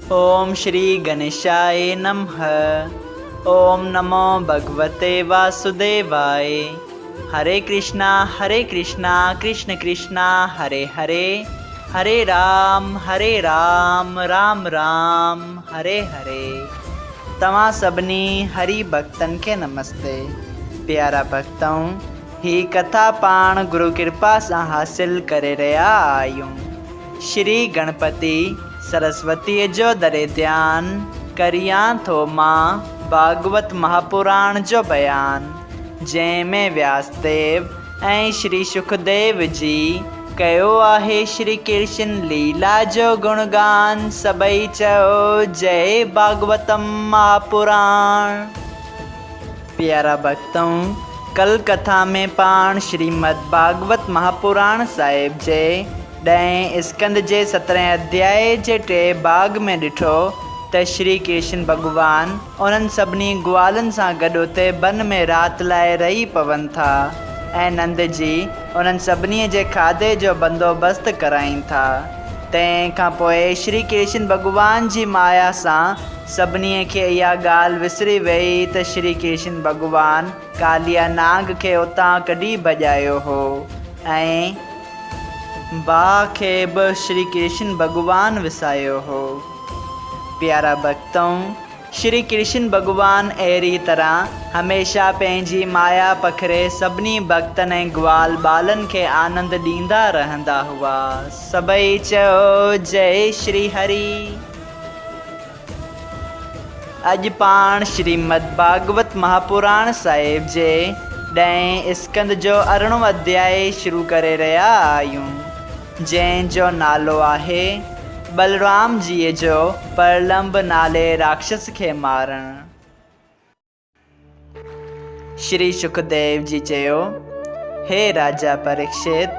اوم شري گنيشاء نمھ اوم نمو ڀڳوتي واسوديواء هري ڪرشنا هري ڪرشنا ڪرشن ڪرشنا هري هري هري رام هري رام رام رام هري هري توهان سڀني هري ڀڳتن کي نمستي پيارا ڀڳتؤ هي ڪٿا پاڻ گرو ڪرپا سان حاصل ڪري رهيا آهيون شري گڻپتي سرسوتيء جو دري ڌيان ڪريان ٿو مان ڀاڳوت مهاپراڻ جو بيان، جنهن ۾ وياس ديو ۽ شري شڪديو جي ڪيو آهي شري ڪرشن ليلا جو گڻگان، سڀئي چئو جئي ڀاڳوتم مهاپراڻ. پيارا ڀڳتؤ! ڪل ڪٿا ۾ پاڻ شريمد ڀاڳوت مهاپراڻ صاحب جي ڏهين اسڪنڌ جي سترهين اڌيائي جي ٽئين ڀاڳ ۾ ڏٺو ته شري ڪرشن ڀڳوان انهن سڀني گوالن سان گڏ اتي بن ۾ رات لاء رهي پون ٿا ۽ نند جي انهن سڀني جي کاڌي جو بندوبست ڪرائين ٿا. تنهن کان پوء شري ڪرشن ڀڳوان جي مايا سان سڀني کي اها ڳالهه وسري ويئي ته شري ڪرشن ڀڳوان ڪاليا نانگ کي اتان ڪڍي ڀڄايو هو ۽ باهه کي به شري ڪرشن ڀڳوان وسايو هو. پيارا ڀڳتؤ! شري ڪرشن ڀڳوان اهڙي طرح هميشه پنهنجي مايا پکري سڀني ڀڳتن ۽ گوال ٻالن کي آنند ڏيندا رهندا هئا. سڀئي چئو جئي شري هري. اڄ پاڻ شريمد ڀاڳوت مهاپراڻ صاحب جي ڏهين اسڪنڌ جو ارڙهون اڌيائي شروع ڪري رهيا آهيون، جنهن جو نالو آهي، ٻلرام جيء جو پرلنب نالي راڪشس کي مارڻ. شري شڪديو جي چيو، هي راجا پريڪشت!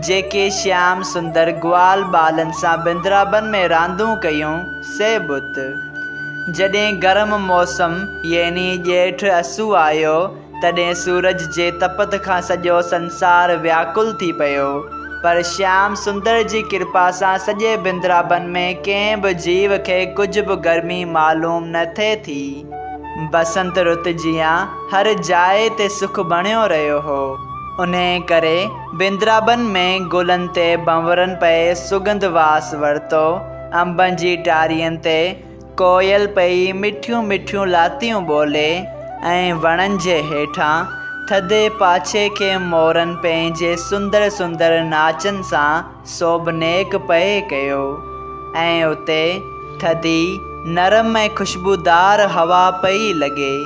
جيڪي شيام سندر گوال ٻالن سان بندرابن ۾ راندون ڪيون، سي ٻڌ. جڏهن گرم موسم يعني ڄيٺ اسو آيو، تڏهن سورج جي تپت کان سڄو سنسار وياڪل ٿي پيو. پر شيام سندر جي ڪرپا سان سڄي بندرابن ۾ ڪنهن به جيو کي ڪجهه به گرمي معلوم نه ٿئي ٿي. بسنت رت جيان هر جاء تي سک بڻيو رهيو هو. انهيء ڪري بندرابن ۾ گلن تي ڀنورن پئي سڳنڌ واس ورتو، انبن جي ٽارين تي ڪوئل پئي مٺيون مٺيون لاتيون ٻولي ۽ وڻن جي هيٺان ٿڌي پاڇي کي مورن پنهنجي سندر سندر ناچن سان سوڀنيڪ پئي ڪيو ۽ اتي ٿڌي، نرم ۽ خوشبودار هوا پئي لڳي.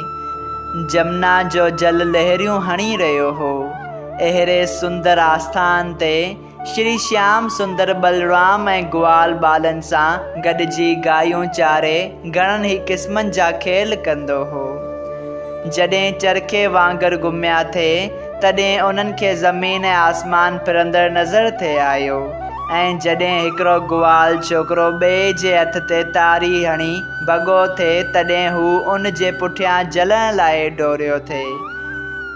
جمنا جو جل لهريون هڻي رهيو هو. اهڙي سندر آسٿان تي شري شيام سندر ٻلرام ۽ گوال ٻالن سان گڏجي گايون چاري گهڻن ئي قسمن جا کيل ڪندو هو. جڏهن چرخي وانگر گهميا ٿي، تڏهن انهن کي زمين ۽ آسمان ڦرندڙ نظر ٿي آيو ۽ جڏهن هڪڙو گوال ڇوڪرو ٻئي جي هٿ تي تاڙي هڻي ڀڳو ٿي، تڏهن هو ان جي پٺيان جهلڻ لاء ڊوڙيو ٿي.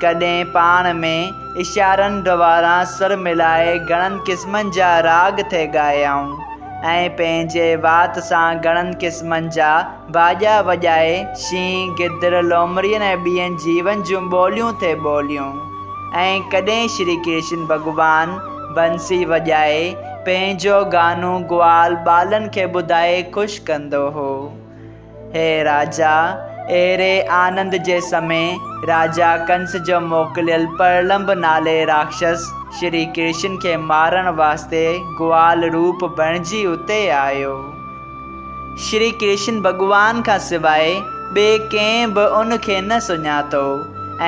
ڪڏهن پاڻ ۾. اشارن دواران سر ملائي گهڻن قسمن جا راڳ ٿي ڳايائون ۽ پنهنجي وات سان گهڻن قسمن جا باڄا وڄائي شينهن، گدڙ، لومڙين ۽ ٻين جيون جون ٻوليون ٿي ٻوليون ۽ ڪڏهن شري ڪرشن ڀڳوان بنسي وڄائي پنهنجو گانو گوال ٻالن کي ٻڌائي خوش ڪندو هو. هي راجا! اهڙي آنند جي سمي راجا ڪنس جو موڪليل پرلنب نالي راڪشس شري ڪرشن کي مارڻ واسطي گوال روپ بڻجي اتي آيو. شري ڪرشن ڀڳوان کان سواء ٻئي ڪنهن به ان کي نه سڃاتو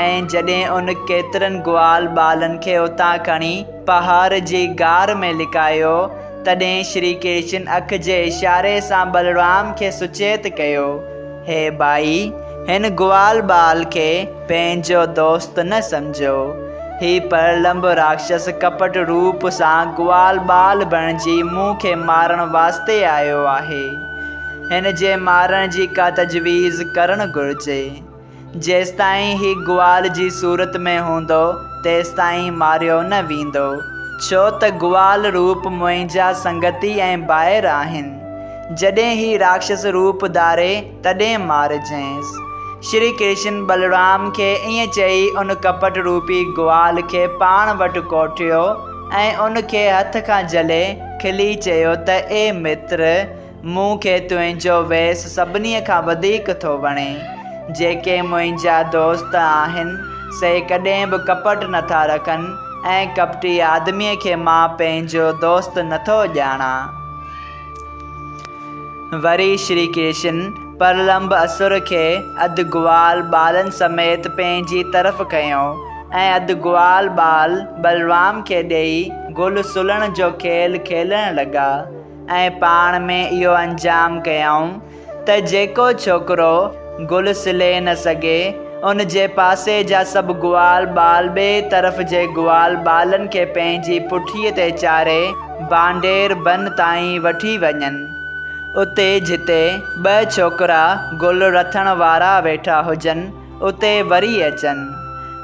۽ جڏهن ان ڪيترن گوال ٻالن کي اتان کڻي پهاڙ جي غار ۾ لڪايو تڏهن شري ڪرشن اک جي اشاري سان ٻلرام کي سچيت ڪيو، هي ڀائي، هن گوال ٻال کي پنهنجو دوست نه سمجهو. هي پرلنب راڪشس ڪپٽ روپ سان گوال ٻال بڻجي مون کي مارڻ واسطي آيو آهي. هن جي مارڻ جي ڪا تجويز ڪرڻ گهرجي. جيستائين هي گوال جي صورت ۾ هوندو، تيستائين ماريو نه ويندو، ڇو ته گوال روپ منهنجا سنگتي ۽ ڀائر آهن. جڏهن هي راڪشس روپ ڌاري تڏهن مارجئينس. شري ڪرشن بلرام کي ائين چئي ان ڪپٽ روپي گوال کي پاڻ وٽ ڪوٺيو ۽ ان کي هٿ کان جهلي کلي چيو ته اي متر! مون کي تنهنجو ويس سڀني کان وڌيڪ ٿو وڻي. جيڪي منهنجا دوست آهن، سي ڪڏهن به ڪپٽ نٿا رکن ۽ ڪپٽي آدميء کي مان پنهنجو دوست نٿو ڄاڻان. وري شري ڪرشن پرلمب اسر کي اڌ گوال ٻالن سميت پنهنجي طرف کنيو ۽ اڌ گوال ٻال بلرام کي ڏيئي گل سلڻ جو کيل کيلڻ لڳا ۽ پاڻ ۾ اهو انجام ڪيائون ته جيڪو ڇوڪرو گل سلي نه سگهي ان جي پاسي جا سڀ گوال ٻال ٻئي طرف جي گوال ٻالن کي پنهنجي پٺيء تي چاڙهي بانڊير بن تائين وٺي وڃن. اتي جتي ٻه ڇوڪرا گل رٿڻ وارا ويٺا هجن، اتي وري اچن.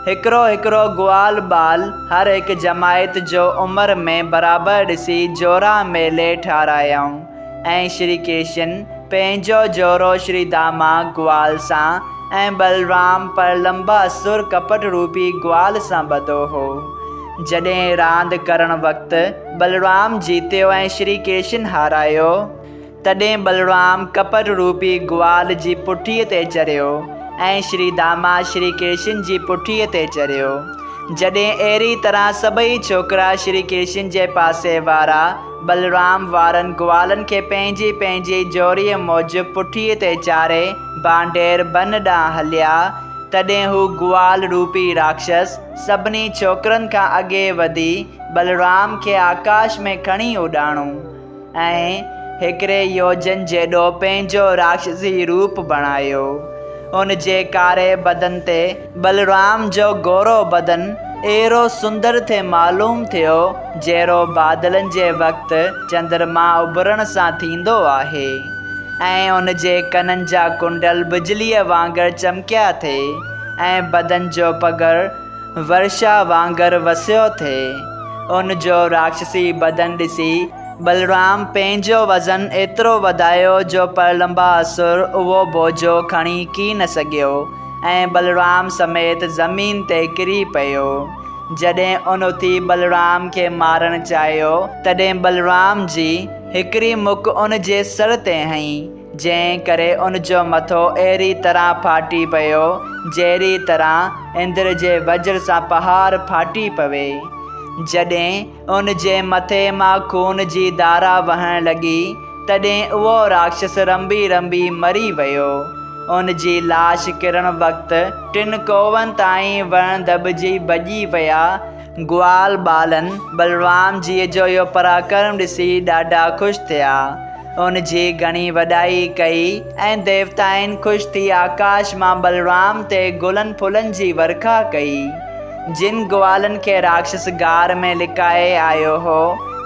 هڪڙو هڪڙو گوال ٻال هر هڪ جماعت جو عمر ۾ برابر ڏسي جورا ميلي ٺارايائون ۽ شري ڪرشن پنهنجو جورو شري داما گوال سان ۽ بلرام پرلمبا سر ڪپٽ روپي گوال سان ٻڌو هو. جڏهن راند ڪرڻ وقت بلرام جيتيو ۽ شري ڪرشن هارايو، تڏهن بلرام ڪپٽ روپي گوال جي پٺيء تي چڙهيو ۽ شري داما شري ڪرشن جي پٺيء تي چڙهيو. جڏهن اهڙي طرح سڀئي ڇوڪرا شري ڪرشن جي پاسي وارا بلرام وارن گوالن کي پنهنجي پنهنجي جوريء موجب پٺيء تي چاڙهي بانڊير بن ڏانهن هليا، تڏهن هو گوال روپي راڪشس سڀني ڇوڪرن کان اڳي وڌي بلرام کي آڪاش ۾ کڻي اڏاڻو ۽ هڪڙي يوجن جيڏو پنهنجو راڪشسي روپ بڻايو. ان جي ڪاري بدن تي بلرام جو گورو بدن اهڙو سندر ٿي معلوم ٿيو، جهڙو بادلن جي وقت چندرما اڀرڻ سان ٿيندو آهي ۽ ان جي ڪنن جا ڪنڊل بجليء وانگر چمڪيا ٿي ۽ بدن جو پگهر ورشا وانگر وسيو ٿي. ان جو راڪشسي بدن ڏسي بلرام پنهنجو وزن ايترو وڌايو جو پرلمبا اسر اهو بوجو کڻي ڪي نه سگهيو ۽ بلرام سميت زمين تي ڪري پيو. جڏهن ان اٿي بلرام کي مارڻ چاهيو تڏهن بلرام جي هڪڙي مڪ ان جي سر تي هنئي. جنهن ڪري ان جو مٿو اهڙي طرح ڦاٽي پيو، جهڙي طرح اندر جي وجر سان پهاڙ ڦاٽي پوي. جڏهن ان جي مٿي مان خون جي ڌارا وهڻ لڳي، تڏهن اهو راڪشس رنبي رنبي مري ويو. ان جي لاش ڪرڻ وقت ٽن ڪوهن تائين وڻ دٻجي ڀڄي ويا. گوال ٻالن بلرام جيء جو اهو پراڪرم ڏسي ڏاڍا خوش ٿيا. ان جي گهڻي وڏائي ڪئي ۽ ديوتائن خوش ٿي آڪاش مان بلرام تي گلن ڦلن جي ورکا ڪئي. جن گوالن کي راڪشس غار ۾ لڪائي آيو هو،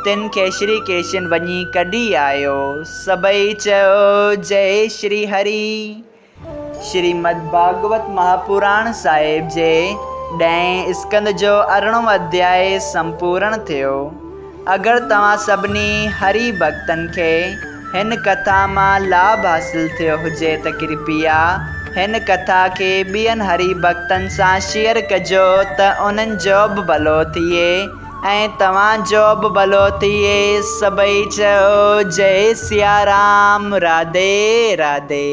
تن کي شري ڪرشن وڃي ڪڍي آيو. سڀئي چيو، جئي شري هري! شريمد ڀاڳوت مهاپراڻ صاحب جي ڏهين اسڪنڌ جو ارڙهون اڌيائي سمپورڻ ٿيو. اگر توهان سڀني هري ڀڳتن کي هن ڪٿا مان لاڀ حاصل ٿيو هجي ته ڪرپيا هن ڪٿا کي ٻين هري ڀڳتن سان شيئر ڪجو ته انهن جو به ڀلو ٿئي ۽ توهان جو به ڀلو ٿئي سڀئي چئو جئي سيارام راڌي راڌي.